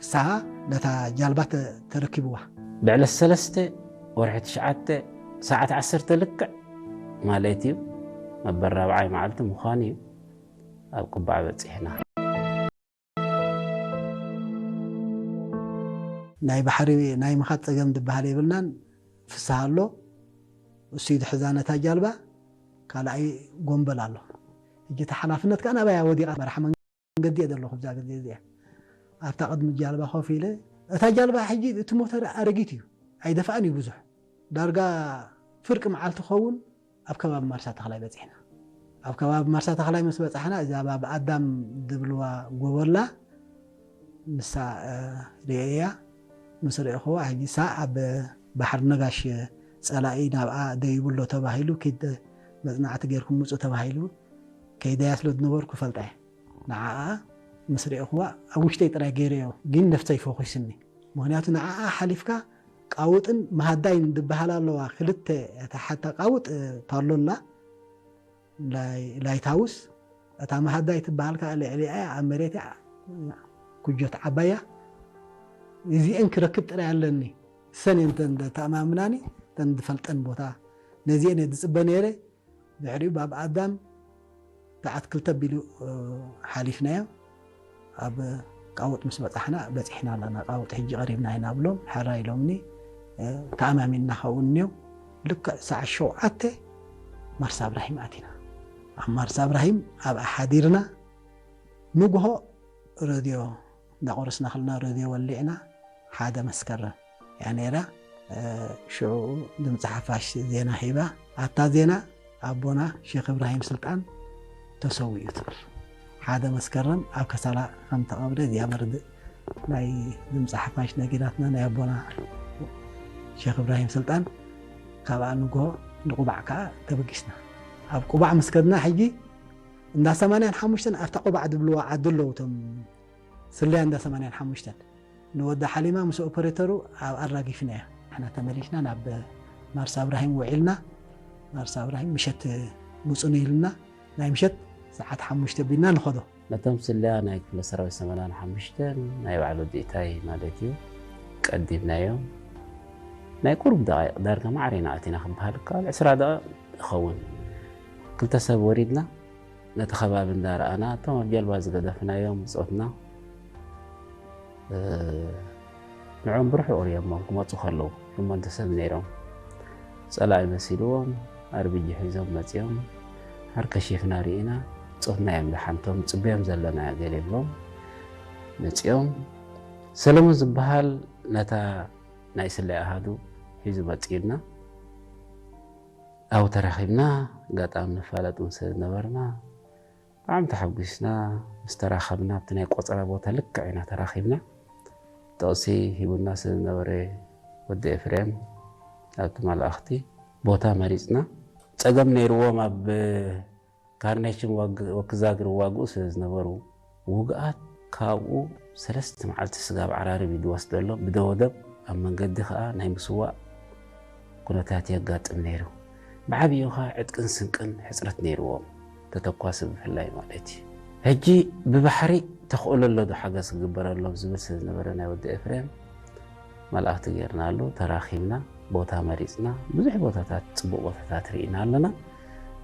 ፍስሃ ነታ ጃልባ ተ- ተረኪብዋ። ብዕለት ሰለስተ ወርሒ ትሽዓተ ሰዓት ዓሰርተ ልክዕ ማለት እዩ፣ መበል ራብዓይ መዓልቲ ምዃኑ እዩ፣ ኣብ ቅባዕ በጺሕና። ናይ ባሕሪ ናይ ምኻድ ጸገም ዝበሃል የብልናን። ፍስሃ ኣሎ፣ እሱ እዩ ዝሕዛ ነታ ጃልባ፣ ካልኣይ ጎንበል ኣሎ። ሕጂ እቲ ሓላፍነት ከኣ ናባይ ወዲቓ፣ መርሓ መንገዲ እየ ዘለኹ እዛ ግዜ እዚኣ። ኣብታ ቅድሚ ጃልባ ኮፍ ኢለ፣ እታ ጃልባ ሕጂ እቲ ሞተር ኣረጊት እዩ፣ ኣይደፍኣን እዩ ብዙሕ። ዳርጋ ፍርቂ መዓልቲ ክኸውን ኣብ ከባቢ ማርሳ ተኽላይ በጺሕና። ኣብ ከባቢ ማርሳ ተኽላይ ምስ በጻሕና፣ እዛ ኣብ ኣዳም ዝብልዋ ጎቦ ኣላ፣ ንሳ፣ እ፣ ርእየያ። ምስ ርእኹዋ፣ ሕጂ እሳ ኣብ ባሕሪ ነጋሽ ጸላኢ ናብኣ ደይቡ ኣሎ ተባሂሉ፣ ኪድ መጽናዕቲ ጌርኩም ምጹ ተባሂሉ፣ ከይደያ ስለ ዝነበርኩ ፈልጠ። ንዓኣ ምስ ርእኹዋ፣ ኣብ ውሽጠይ ጥራይ ገይረዮ፣ ግን ነፍሰይ ፈኺስኒ። ምኽንያቱ ንዓኣ ሓሊፍካ ቃውጥን መሃዳይን ዝበሃላ ኣለዋ፣ ክልተ፣ እታ ሓታ ቃውጥ፣ እ፣ ፓሎ ኣላ፣ ላይ-፣ ላይት ሃውስ፣ እታ መሃዳይ ትበሃል ከኣ ልዕሊኣ ኣብ መሬት እያ፣ ኩጆት ዓባያ። እዚአን ክረክብ ጥራይ ኣለኒ። እሰን እየን እተን ዘተኣማምናኒ፣ እተን ዝፈልጠን ቦታ። ነዚአን እየ ዝጽበ ነይረ። ድሕሪኡ ብኣብ ኣዳም ሰዓት ክልተ ኣቢሉ፣ እ፣ ሓሊፍናዮ። ኣብ ቃውጥ ምስ በጻሕና፣ በጺሕና ኣለና፣ ቃውጥ ሕጂ ቀሪብና ኢና ብሎም፣ ሕራይ ኢሎምኒ፣ እ፣ ተኣማሚንና ከውን እኒኦ። ልክዕ ሰዓት ሸውዓተ ማርሳ እብራሂም ኣቲና። ኣብ ማርሳ እብራሂም ኣብኣ ሓዲርና፣ ንግሆ ረድዮ እንዳቆረስና ከለና፣ ረድዮ ወሊዕና፣ ሓደ መስከረም እያ ነይራ። እ፣ ሽዑ ድምፂ ሓፋሽ ዜና ሂባ። ኣብታ ዜና ኣቦና ሼክ እብራሂም ስልጣን ተሰዊኡ ትብል። ሓደ መስከረም ኣብ ከሰላ ከም ተቐብረ እዚኣ መርድእ ናይ ድምፂ ሓፋሽ ነጊራትና፣ ናይ ኣቦና ሼክ እብራሂም ስልጣን። ካብኣ ንግሆ ንቁባዕ ከዓ ተበጊስና። ኣብ ቁባዕ ምስ ከድና ሕጂ እንዳ ሰማንያን ሓሙሽተን ኣብታ ቁባዕ ዝብልዋ ዓዲ ኣለዉ፣ እቶም ስለያ እንዳ ሰማንያን ሓሙሽተን። ንወዲ ሓሊማ ምስ ኦፐሬተሩ ኣብ ኣራጊፍናዮ። ንሕና ተመሊስና ናብ ማርሳ እብራሂም ውዒልና። ማርሳ እብራሂም ምሸት ምጹ ኢሉና፣ ናይ ምሸት ሰዓት ሓሙሽተ ቢልና ንኸዶ። ነቶም ስለያ ናይ ክፍለ ሰራዊት ሰማንያን ሓሙሽተን ናይ ባዕሉ ዲእታይ ማለት እዩ፣ ቀዲምናዮም። ናይ ቁሩብ ደቓይቕ ዳርጋ ማዕረ ኢና ኣቲና ክበሃል ይከኣል፣ ዕስራ ደቓይቕ ይኸውን። ክልተ ሰብ ወሪድና፣ ነቲ ከባቢ እንዳረኣና፣ እቶም ኣብ ጀልባ ዝገደፍናዮም ብጾትና፣ እ፣ ንዖም ብርሑቕ ርእዮሞም ክመጹ ከለዉ፣ ሸሞንተ ሰብ ነይሮም። ጸላኢ መሲልዎም፣ ኣርቢጂ ሒዞም መጺኦም፣ ሓርከሺፍና ርኢና፣ ብጾትና እዮም ደሓንቶም፣ ጽበዮም ዘለና ገለ ይብሎም። መጺኦም፣ ሰለሙን ዝበሃል ነታ ናይ ስለያ ኣሃዱ ሒዙ መጺኡና። ኣብኡ ተራኺብና፣ ኣጋጣሚ ንፋለጥ እውን ስለ ዝነበርና፣ ብጣዕሚ ተሓጒስና። ምስ ተራኸብና፣ ኣብቲ ናይ ቆጸራ ቦታ ልክዕ ኢና ተራኺብና። ጥቕሲ ሂቡና ስለ ዝነበረ ወዲ ኤፍሬም፣ ኣብቲ መላእኽቲ ቦታ መሪጽና። ጸገም ነይርዎም፣ ኣብ ካርኔሽን ዋግ-፣ ወክዛግር ዋግኡ ስለ ዝነበሩ፣ ውግኣት ካብኡ ሰለስተ መዓልቲ ስጋብ ዓራርብ እዩ ዝወስደሎም። ብደወደብ ኣብ መንገዲ ኸኣ ናይ ምስዋእ ኩነታት የጋጥም ነይሩ። ብዓብዩ ኸዓ ዕጥቅን ስንቅን ሕፅረት ነይርዎም፣ ተተኳሲ ብፍላይ ማለት እዩ። ሕጂ ብባሕሪ ተኽእሎ ኣሎ ዶ ሓገዝ ክግበረሎም ዝብል ስለ ዝነበረ ናይ ወዲ ኤፍሬም መላእኽቲ ጌርናሉ፣ ተራኺብና፣ ቦታ መሪፅና፣ ብዙሕ ቦታታት፣ ፅቡቕ ቦታታት ርኢና ኣለና።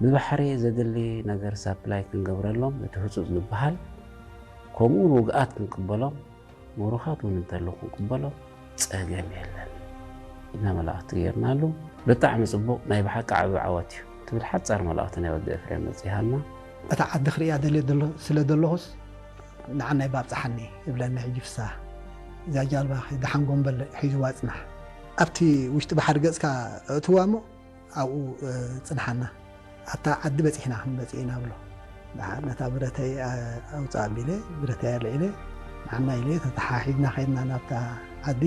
ብባሕሪ ዘድሊ ነገር ሳፕላይ ክንገብረሎም፣ እቲ ህፁፅ ዝበሃል፣ ከምኡ እውን ውግኣት ክንቅበሎም፣ ምሩኻት እውን እንተለዉ ክንቅበሎም ፀገም የለን ኢልና መላእኽቲ ጌርናሉ። ብጣዕሚ ፅቡቕ፣ ናይ ብሓቂ ዓቢ ዓወት እዩ ትብል ሓፃር መልእኽቲ ናይ ወዲ ኤፍሬም መፂሃልና። እታ ዓዲ ክርእያ ደልየ ደሎ-፣ ስለ ደለኹስ ንዓናይ ባብፅሓኒ እብለኒ ሕጂ ፍስሃ። እዛ ጃልባ ደሓን ጎንበል ሒዝዋ ፅናሕ። ኣብቲ ውሽጢ ባሕሪ ገፅካ እእትዋ እሞ ኣብኡ፣ እ፣ ፅንሓና። ኣብታ ዓዲ በፂሕና ክንመፅእ ኢና ብሎ። ደሓን ነታ ብረተይ፣ እ፣ ኣውፅእ ኣቢለ፣ ብረተይ ኣልዒለ፣ ንዓና ኢለ ተተሓሒዝና ከይድና ናብታ ዓዲ።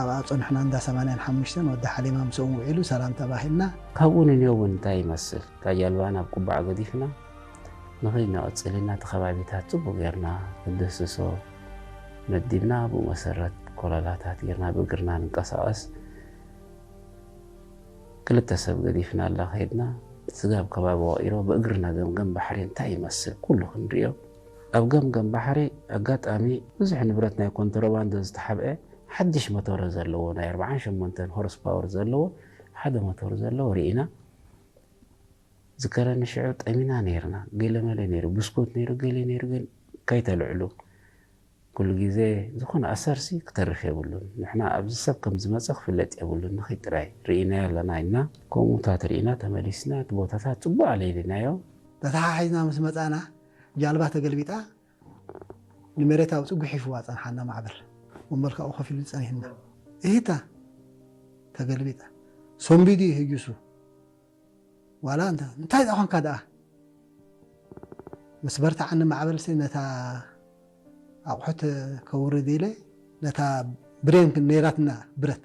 ኣብኣ ጸንሕና፣ እንዳ ሰማንያን ሓሙሽተን ወዲ ሓሊማ ምስኦም ውዒሉ ሰላም ተባሂልና። ካብኡ ንንዮ እውን እንታይ ይመስል? እታ ጃልባ ናብ ቁባዕ ገዲፍና ንኸይድ ንቐጽል ኢልና፣ እቲ ከባቢታት ጽቡቕ ጌርና ክንድህስሶ መዲብና፣ ብኡ መሰረት ኮለላታት ጌርና ብእግርና ንንቀሳቐስ። ክልተ ሰብ ገዲፍናላ ከይድና፣ ስጋብ ከባቢ ወቒሮ ብእግርና ገምገም ባሕሪ እንታይ ይመስል ኩሉ ክንርእዮ። ኣብ ገምገም ባሕሪ ኣጋጣሚ ብዙሕ ንብረት ናይ ኮንትሮባንዶ ዝተሓብአ ሓድሽ ሞቶር ዘለዎ፣ ናይ ኣርብዓን ሸሞንተን ሆርስ ፓወር ዘለዎ ሓደ ሞቶር ዘለዎ ርኢና። ዝከረኒ ሽዑ ጠሚና ነይርና። ገለመለ ነይሩ፣ ብስኩት ነይሩ፣ ገለ ነይሩ፣ ግን ከይተልዕሉ። ኩሉ ግዜ ዝኾነ ኣሰርሲ ክተርፍ የብሉን። ንሕና ኣብዚ ሰብ ከም ዝመጸ ክፍለጥ የብሉን። ንኺድ ጥራይ ርኢናዮ ኣለና ኢልና፣ ከምኡታት ርኢና ተመሊስና። እቲ ቦታታት ጽቡቕ ኣለይልናዮ። ተተሓሒዝና ምስ መጻና፣ ጃልባ ተገልቢጣ ንመሬት ኣውጽእ ጉሒፍዋ ጸንሓና ማዕበል። ወንበል ካብኡ ከፊሉ ጸኒሕና። እሂታ ተገልቢጣ። ሶምቢዲ ህጊሱ። ዋላ እንተ-፣ እንታይ ደኣ ኾንካ ደኣ? ምስ በርትዓኒ ማዕበልሲ ነታ ኣቑሑት ከውርድ ኢለ፣ ነታ ብሬን ነይራትና ብረት፣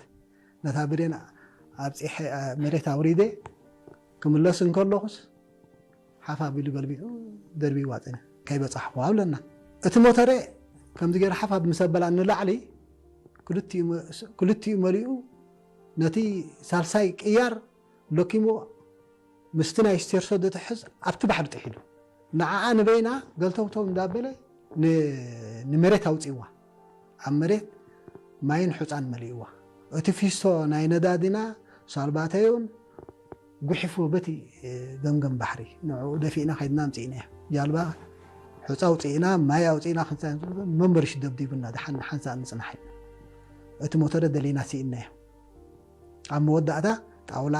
ነታ ብሬን ኣብጺሐ፣ መሬት ኣውሪደ ክምለስ እንከለኹስ፣ ሓፍ ኣቢሉ ገልቢጡ ደርቢዋ ጸኒሑ። ከይበጻሕኹ ኣለና። እቲ ሞተረ ከምዚ ገይሩ ሓፍ ኣብ ምስ ኣበላ ንላዕሊ ክልቲኡ መ-፣ ክልቲኡ መሊኡ ነቲ ሳልሳይ ቅያር ለኪሙ ምስቲ ናይ ስቴርሶ ዝትሕዝ ኣብቲ ባሕሪ ጥሒሉ። ንዓኣ ንበይና ገልተውተው እንዳበለ ን-፣ ንመሬት ኣውጺእዋ። ኣብ መሬት ማይን ሑጻን መሊእዋ። እቲ ፊስቶ ናይ ነዳዲና ሳልባተዩን ጉሒፍዎ በቲ፣ እ፣ ገምገም ባሕሪ። ንዕኡ ደፊእና ከይድና ኣምጺእናያ። ጃልባ ሑጻ ኣውጺእና፣ ማይ ኣውጺእና፣ ክንሳ-፣ መንበርሽ ደብዲቡና፣ ደሓን ሓንሳእ ንጽናሕ ኢልና። እቲ ሞተረ ደሊና ስኢንናዮ። ኣብ መወዳእታ ጣውላ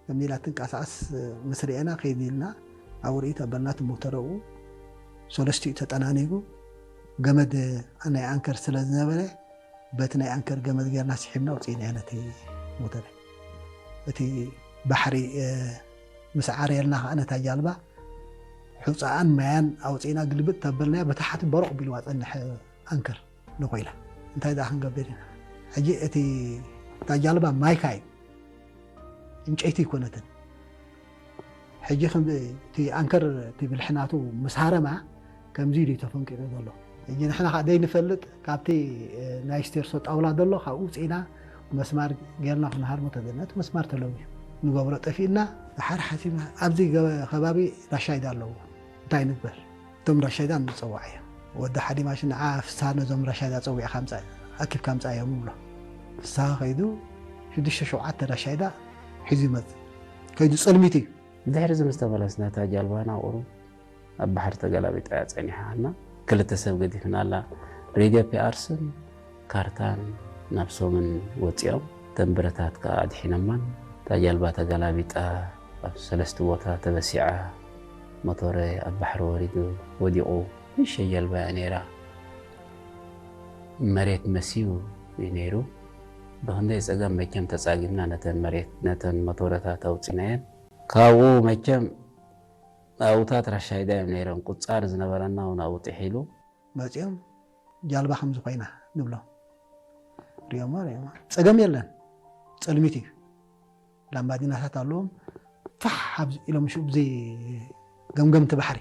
ከም ኢላ ትንቀሳቐስ ምስ ርኤና፣ ከይድ ኢልና ኣብኡ ርእይ ተበልና። እቲ ሞተር ኣብኡ ሰለስቲኡ ተጠናኒጉ፣ ገመድ ናይ ኣንከር ስለ ዝነበረ፣ በቲ ናይ ኣንከር ገመድ ጌርና ስሒብና ኣውጺእናዮ ነቲ ሞተር። እቲ ባሕሪ፣ እ፣ ምስ ዓርየልና ከኣ ነታ ጃልባ ሑጻኣን ማያን ኣውጺእና ግልብጥ ተበልናያ። በታሕቲ በሮቕ ቢልዋ ጸንሐ ኣንከር። ንኾይላ። እንታይ ደኣ ክንገብር ኢና? ሕጂ እቲ፣ እታ ጃልባ ማይካ እዩ፣ ዕንጨይቲ ኣይኮነትን። ሕጂ ከም እቲ ኣንከር እቲ ብልሒ ናቱ ምስ ሃረማ ከምዚ ኢሉ እዩ ተፈንቂቑ ዘሎ። ሕጂ ንሕና ከዓ ዘይንፈልጥ ካብቲ፣ እ፣ ናይ ስቴርሶ ጣውላ ዘሎ ካብኡ ውፅኢና መስማር ጌርና ክንሃርሞ ተደልና። እቲ መስማር ተለውዩ ንገብሮ ጠፊእና። ድሓር ሓሲብና ኣብዚ ገ-፣ ከባቢ ራሻይዳ ኣለዎ። እንታይ ንግበር? እቶም ራሻይዳ ንፀዋዕ እዮም። ወዲ ሓዲማሽ ንዓ ፍስሃ ነዞም ራሻይዳ ፀዊዕካ ኣምፃ-፣ ኣኪብካ ኣምፃ እዮም ንብሎ። ፍስሃ ከይዱ ሽዱሽተ ሸውዓተ ራሻይዳ ሒዙ ይመፅእ። ከይዱ ፀልሚት እዩ። ድሕሪ እዚ ምስ ተመለስና እታ ጃልባና ቁሩብ ኣብ ባሕሪ ተገላቢጣ እያ ፀኒሓ እና ክልተ ሰብ ገዲፍና ኣላ። ሬድዮ ፒኣርስን ካርታን ናብ ሶምን ወፂኦም። እተን ብረታት ከዓ ኣድሒኖማን እታ ጃልባ ተገላቢጣ ኣብ ሰለስተ ቦታ ተበሲዓ። ሞቶረ ኣብ ባሕሪ ወሪዱ ወዲቑ። ንእሽተይ ጀልባ እያ ነይራ። መሬት መስዩ እዩ ነይሩ። ብኽንደይ ጸገም መቸም ተጻጊምና ነተን መሬት፣ ነተን ሞቶረታት ኣውጺናየን። ካብኡ መቸም ኣብኡታት ራሻይዳ እዮም ነይሮም። ቁጻር ዝነበረና እውን ኣብኡ ጥሒሉ። መጺኦም ጃልባ ከምዚ ኮይና ንብሎም። ሪኦማ፣ ሪኦማ። ጸገም የለን። ጸልሚት እዩ። ላምባዲናታት ኣለዎም። ፋሕ ኣብ-፣ ኢሎም ሽኡ ብዘይ ገምገምቲ ባሕሪ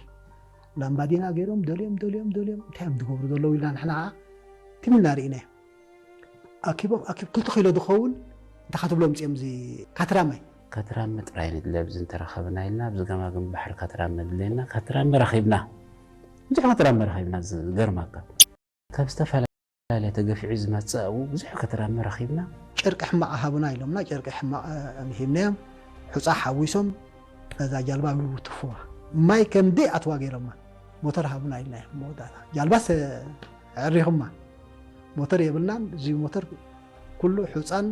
ላምባዲና ገይሮም ደልዮም፣ ደልዮም፣ ደልዮም፣ እንታይ እዮም ዝገብሩ ዘለዉ ኢልና ንሕና ኸዓ ትም ኢልና ርኢናዮም። ኣኪቦም፣ ኣኪብ ክልተ ኪሎ ዝኸውን እንታይ ትብሎም ምጽኦም፣ እዚ ካትራማይ ከትራመ ጥራይ ንድለ ኣብዚ እንተረኸብና ኢልና፣ ኣብዚ ገማግም ባሕሪ ከትራመ ድሌና፣ ከትራመ ረኺብና። ብዙሕ ከትራመ ረኺብና፣ ዝገርመካ። ካብ ዝተፈላለየ ተገፊዑ ዝመጽእ ኣብኡ ብዙሕ ከትራመ ረኺብና። ጨርቂ ሕማቕ ሃቡና ኢሎምና፣ ጨርቂ ሕማቕ፣ እ፣ ሂብናዮም። ሑጻ ሓዊሶም ነዛ ጃልባ ይውትፉዋ። ማይ ከም ደይ ኣትዋ ገይሮማ። ሞተር ሃቡና ኢልናዮም መወዳእታ። ጃልባስ ኣዕሪኹማ። ሞተር የብልናን፣ እዚ ሞተር ኩሉ ሑጻን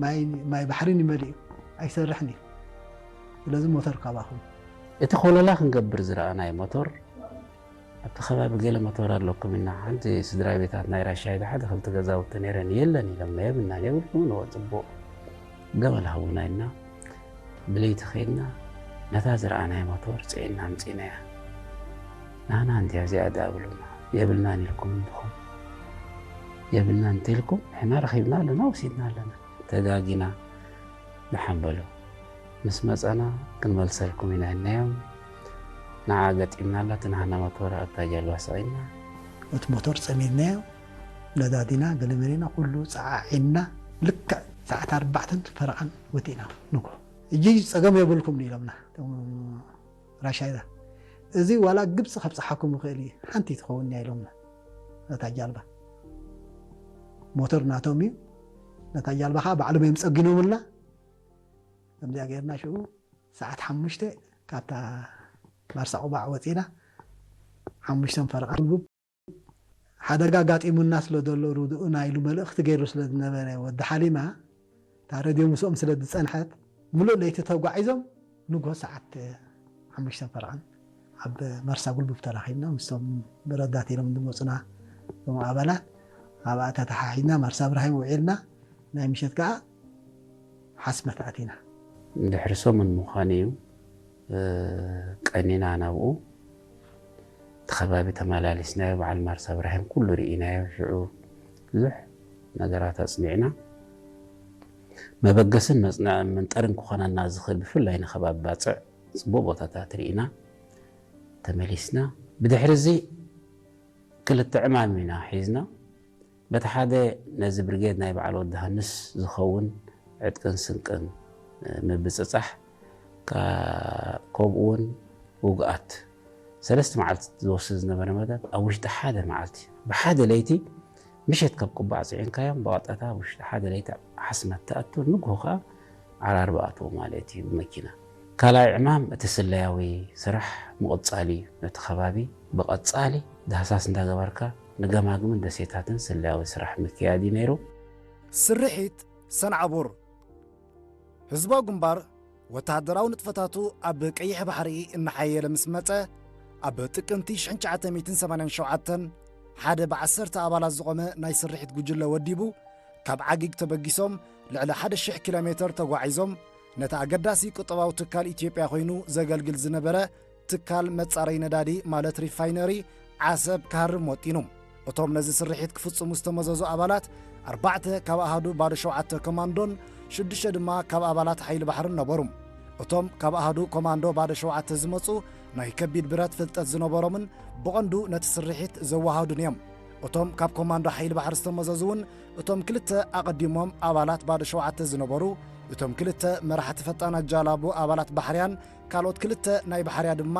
ማይ፣ ማይ ባሕሪን ይመልእ እዩ። ኣይሰርሕን እዩ። ስለዚ ሞተር ካባኹም። እቲ ኮለላ ክንገብር ዝረኣናዮ ሞተር፣ ኣብቲ ከባቢ ገለ ሞተር ኣለኩም ኢና፣ ሓንቲ ስድራ ቤታት ናይ ራሻይዳ ሓደ ክልተ ገዛውቲ ነይረን፣ የለን ኢሎምና፣ የብልናን፣ የብልኩምን፣ እወ፣ ጽቡቕ፣ ገመል ሃቡና ኢልና፣ ብለይቲ ኸይድና፣ ነታ ዝረኣናዮ ሞተር ጽዒንና ኣምጺእናያ። ናህና እንድያ እዚኣ ደኣ ብሉና፣ የብልናን ኢልኩም እንድኹም፣ የብልናን እንተኢልኩም፣ ንሕና ረኺብና ኣለና፣ ወሲድና ኣለና። ተጋጊና፣ ደሓን በሉ። ምስ መጸና ክንመልሰልኩም ኢና ኢልናዮም። ንዓ ገጢምናላ፣ እቲ ናህና ሞተር ኣብታ ጃልባ ሰቒልና። እቲ ሞተር ጸሚድናዮ፣ ነዳዲና፣ ገለመሌና፣ ኩሉ ጸዓዒንና፣ ልክዕ ሰዓት ኣርባዕተን ፈረቓን ወጺእና ንግሆ። ሕጂ ጸገም የብልኩም ኢሎምና፣ እቶም ራሻይዳ። እዚ ዋላ ግብጺ ከብጽሓኩም ይኽእል እዩ፣ ሓንቲ ትኸውን እያ ኢሎምና። ነታ ጃልባ። ሞተር ናቶም እዩ። ነታ ጃልባ ኸዓ ባዕሎም እዮም ጸጊኖምልና። ከምዚኣ ጌርና ሽዑ ሰዓት ሓሙሽተ ካብታ ማርሳ ቁባዕ ወጺና፣ ሓሙሽተን ፈረቓ ጉልቡብ ሓደጋ ኣጋጢሙና ስለ ዘሎ ርድኡና ኢሉ መልእኽቲ ገይሩ ስለ ዝነበረ ወዲ ሓሊማ፣ እታ ሬድዮ ምስኦም ስለ ዝጸንሐት፣ ምሉእ ለይቲ ተጓዒዞም ንግሆ ሰዓት ሓሙሽተ ፈረቓን ኣብ ማርሳ ጉልቡብ ተራኺብና። ምስቶም ብረዳት ኢሎም ዝመጹና እቶም ኣባላት ኣብኣ ተተሓሒዝና ማርሳ እብራሂም ውዒልና፣ ናይ ምሸት ከኣ ሓስመት ኣቲና። ድሕሪ ሰሙን ምዃኑ እዩ፣ እ፣ ቀኒና ናብኡ። እቲ ከባቢ ተመላሊስናዮ፣ በዓል ማርሳ እብራሂም ኩሉ ርኢናዮ። ሽዑ ብዙሕ ነገራት ኣጽኒዕና። መበገስን መጽና-፣ መንጠርን ክኾነና ዝኽእል፣ ብፍላይ ንከባቢ ባጽዕ ጽቡቕ ቦታታት ርኢና ተመሊስና። ብድሕሪ እዚ ክልተ ዕማም ኢና ሒዝና። በቲ ሓደ ነዚ ብርጌድ ናይ በዓል ወዲ ሃንስ ዝኸውን ዕጥቅን ስንቅን፣ እ፣ ምብጽጻሕ፣ ካ-፣ ከምኡ እውን ውግኣት። ሰለስተ መዓልቲ ዝወስድ ዝነበረ መደብ ኣብ ውሽጢ ሓደ መዓልቲ፣ ብሓደ ለይቲ ምሸት ካብ ቁባዕ ጽዒንካዮም ብቐጥታ ኣብ ውሽጢ ሓደ ለይቲ ሓስመት ትኣቱ፣ ንግሆ ከኣ ዓራርባ ኣትዎ ማለት እዩ ብመኪና። ካልኣይ ዕማም እቲ ስለያዊ ስራሕ ምቕጻል እዩ። ነቲ ከባቢ ብቐጻሊ ዳህሳስ እንዳገበርካ ንገማግምን ደሴታትን ስለያዊ ስራሕ ምክያድ እዩ ነይሩ። ስርሒት ሰንዓቡር። ህዝባዊ ግንባር ወተሃደራዊ ንጥፈታቱ ኣብ ቀይሕ ባሕሪ እናሓየለ ምስ መጸ፣ ኣብ ጥቅምቲ ሽሕን ትሽዓተ ሚእትን ሰማንያን ሸውዓተን ሓደ ብዓሰርተ ኣባላት ዝቖመ ናይ ስርሒት ጉጅለ ወዲቡ፣ ካብ ዓጊግ ተበጊሶም ልዕሊ ሓደ ሽሕ ኪሎ ሜተር ተጓዒዞም፣ ነቲ ኣገዳሲ ቁጠባዊ ትካል ኢትዮጵያ ኮይኑ ዘገልግል ዝነበረ ትካል መጻረይ ነዳዲ ማለት ሪፋይነሪ ዓሰብ ክሃርም ወጢኑ። እቶም ነዚ ስርሒት ክፍጽሙ ዝተመዘዙ ኣባላት ኣርባዕተ ካብ ኣሃዱ ባዶ ሸውዓተ ኮማንዶን ሽዱሽተ ድማ ካብ ኣባላት ሓይሊ ባሕርን ነበሩ። እቶም ካብ ኣሃዱ ኮማንዶ ባዶ ሸውዓተ ዝመጹ ናይ ከቢድ ብረት ፍልጠት ዝነበሮምን ብቐንዱ ነቲ ስርሒት ዘወሃዱን እዮም። እቶም ካብ ኮማንዶ ሓይሊ ባሕሪ ዝተመዘዙ እውን እቶም ክልተ ኣቐዲሞም ኣባላት ባዶ ሸውዓተ ዝነበሩ፣ እቶም ክልተ መራሕቲ ፈጣናት ጃላቡ ኣባላት ባሕርያን ካልኦት ክልተ ናይ ባሕርያ ድማ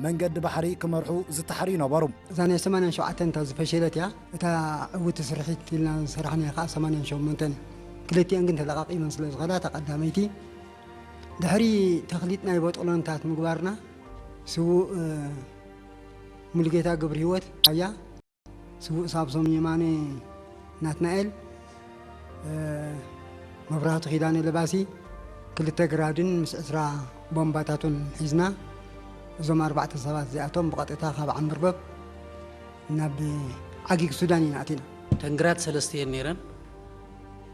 መንገዲ ባሕሪ ክመርሑ ዝተሓርዩ ነበሩ። እዛ ናይ ሰማንያን ሸውዓተን እታ ዝፈሸለት እያ። እታ ዕውቲ ስርሒት ኢልና ዝሰራሕናያ ከኣ ሰማንያን ሸሞንተን። ክልቲኣን ግን ተለቓቒመን ስለ ዝኸዳ፣ እታ ቀዳመይቲ ድሕሪ ተኽሊጥ ናይ ቦጦሎንታት ምግባርና፣ ስዉእ፣ እ፣ ሙሉጌታ ገብረሂወት ኣያ፣ ስዉእ ሳምሶም የማነ ናትናኤል፣ እ፣ መብራህቱ ኪዳነ ለባሲ፣ ክልተ ግራድን ምስ ዕስራ ቦምባታቱን ሒዝና፣ እዞም ኣርባዕተ ሰባት እዚኣቶም ብቐጥታ ካብ ዓንበርበብ ናብ ዓጊግ ሱዳን ኢና ኣቲና። እተን ግራድ ሰለስተ እየን ነይረን።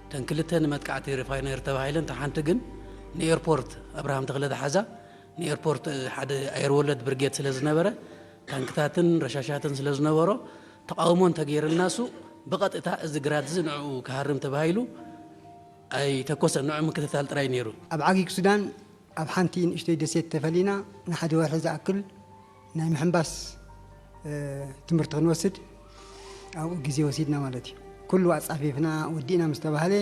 እተን ክልተ ንመጥቃዕቲ ሪፋይነሪ ተባሂለን፣ እታ ሓንቲ ግን ንኤርፖርት ኣብርሃም ተኽለ ዝሓዛ፣ ንኤርፖርት ሓደ ኣየር ወለድ ብርጌድ ስለ ዝነበረ፣ ታንክታትን ረሻሻትን ስለ ዝነበሮ፣ ተቓውሞ እንተገይርልናሱ፣ ብቐጥታ እዚ ግራድ እዚ ንዕኡ ክሃርም ተባሂሉ ኣይተኮሰን፣ ንዕኡ ምክትታል ጥራይ ነይሩ። ኣብ ዓጊግ ሱዳን ኣብ ሓንቲ ንእሽቶይ ደሴት ተፈሊና ንሓደ ወርሒ ዝኣክል ናይ ምሕንባስ፣ እ፣ ትምህርቲ ክንወስድ ኣብኡ ግዜ ወሲድና ማለት እዩ። ኩሉ ኣጻፊፍና ወዲእና ምስ ተባህለ፣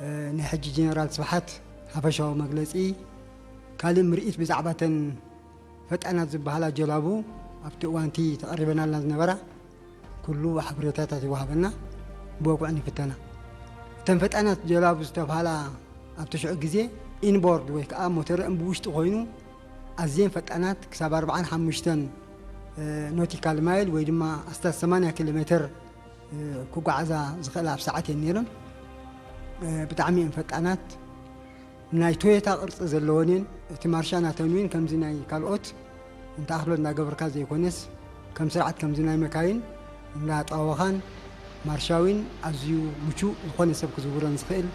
እ፣ ናይ ሕጂ ጀነራል ስብሓት ሓፈሻዊ መግለጺ። ካልእ ምርኢት ብዛዕባ እተን ፈጣናት ዝበሃላ ጀላቡ ኣብቲ እዋንቲ ተቐሪበናልና ዝነበራ ኩሉ ሓበሬታታት ይወሃበና፣ ብወግዑ ንፍተና። እተን ፈጣናት ጀላቡ ዝተብሃላ ኣብቲ ሽዑ ግዜ ኢንቦርድ ወይ ከዓ ሞተረን ብውሽጢ ኮይኑ ኣዝየን ፈጣናት ክሳብ ኣርባዓን ሓሙሽተን ኖቲካል ማይል ወይ ድማ ኣስታት ሰማንያ ኪሎ ሜትር ክጓዓዛ ዝኽእላ ኣብ ሰዓት እየን ነይረን። ብጣዕሚ እየን ፈጣናት። ናይ ቶዮታ ቅርጺ ዘለወን እየን። እቲ ማርሻ ናተን እውን ከምዚ ናይ ካልኦት እንተኣኽሎ እንዳገበርካ ዘይኮነስ ከም ስርዓት ከምዚ ናይ መካይን እንዳጠዋወኻን ማርሻዊን ኣዝዩ ምቹእ ዝኾነ ሰብ ክዝውረን ዝኽእል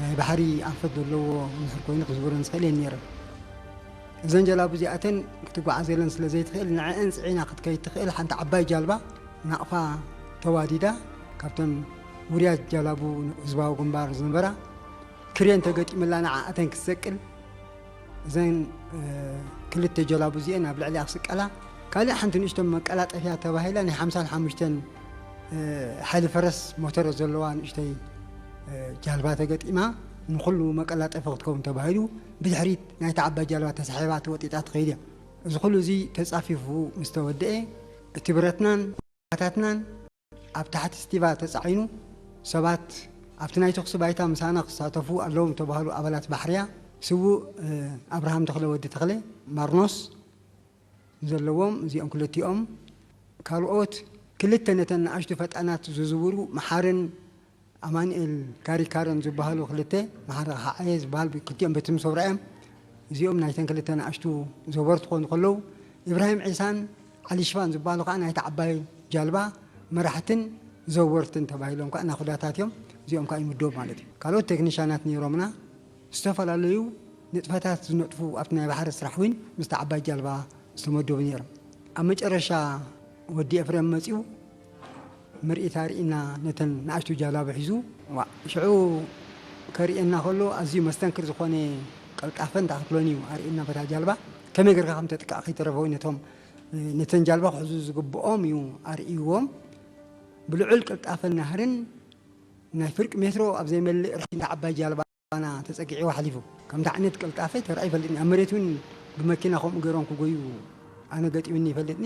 ናይ ባሕሪ ኣንፈት ዘለዎ ምሕር ኮይኑ ክዝውረን ዝኽእል እየን ነይረን። እዘን ጀላቡ እዚኣተን ክትጓዓዘለን ስለ ዘይትኽእል ንዐአን ጽዒና ክትከይድ ትኽእል ሓንቲ ዓባይ ጃልባ ናቕፋ ተዋዲዳ ካብተን ውርያት ጃላቡ ህዝባዊ ግንባር ዝነበራ ክሬን ተገጢምላ ንዓኣተን ክትሰቅል እዘን ክልተ ጀላቡ እዚአን ኣብ ልዕሊኣ ክስቀላ ካልእ ሓንቲ ንእሽቶ መቀላጠፊያ ተባሂላ ናይ ሓምሳን ሓሙሽተን ሓይሊ ፈረስ ሞተር ዘለዋ ንእሽተይ ጃልባ ተገጢማ ንኹሉ መቀላጠፊ ክትከውን ተባሂሉ ብድሕሪት ናይታ ዓባይ ጃልባ ተሳሒባ ተወጢጣ ትኸይድ እያ። እዚ ኩሉ እዚ ተጻፊፉ ምስ ተወደአ እቲ ብረትናን ታትናን ኣብ ታሕቲ ስቲቫ ተጻዒኑ ሰባት ኣብቲ ናይ ተኹሲ ባይታ ምሳና ክሳተፉ ኣለዎም ዝተባህሉ ኣባላት ባሕርያ ስዉእ ኣብርሃም ተኽለ ወዲ ተኽለ ማርኖስ ዘለዎም እዚኦም ክልቲኦም ካልኦት ክልተ ነተን ንኣሽቱ ፈጣናት ዝዝውሩ መሓርን ኣማኑኤል ካሪካረን ዝበሃሉ ክልተ መሓሪ ኸዓየ ዝበሃል ክልቲኦም ቤት ምስ ሰውራ እዮም። እዚኦም ናይተን ክልተ ንኣሽቱ ዘወርቲ ክኾኑ ከለዉ ኢብራሂም ዒሳን ዓሊ ሽፋን ዝበሃሉ ከዓ ናይታ ዓባይ ጃልባ መራሕትን ዘወርትን ተባሂሎም ከዓ ናኹዳታት እዮም። እዚኦም ከዓ ይምደቡ ማለት እዩ። ካልኦት ቴክኒሻናት ነይሮምና ዝተፈላለዩ ንጥፈታት ዝነጥፉ ኣብቲ ናይ ባሕሪ ስራሕ እውን ምስቲ ዓባይ ጃልባ ዝተመደቡ ነይሮም። ኣብ መጨረሻ ወዲ ኤፍሬም መፂኡ ምርኢት ኣርእና ነተን ንኣሽቱ ጃላቡ ሒዙ ሽዑ ከርእየና ከሎ ኣዝዩ መስተንክር ዝኾነ ቀልጣፈ እንታይ ክትብሎን እዩ ኣርእና በታ ጃልባ ከመይ ገርካ ከም ተጥቃዕ ከይተረፈ ነቶም ነተን ጃልባ ክሕዙ ዝግብኦም እዩ ኣርእይዎም። ብልዑል ቅልጣፈን ናህርን ናይ ፍርቂ ሜትሮ ኣብ ዘይመልእ ርሕቂ ዓባይ ጃልባ ና ተጸጊዕዎ ሓሊፉ። ከምዚ ዓይነት ቅልጣፈ ተራእዩ ይፈልጥኒ ኣብ መሬት እውን ብመኪና ከምኡ ገይሮም ክጎዩ ኣነ ገጢምኒ ይፈልጥኒ።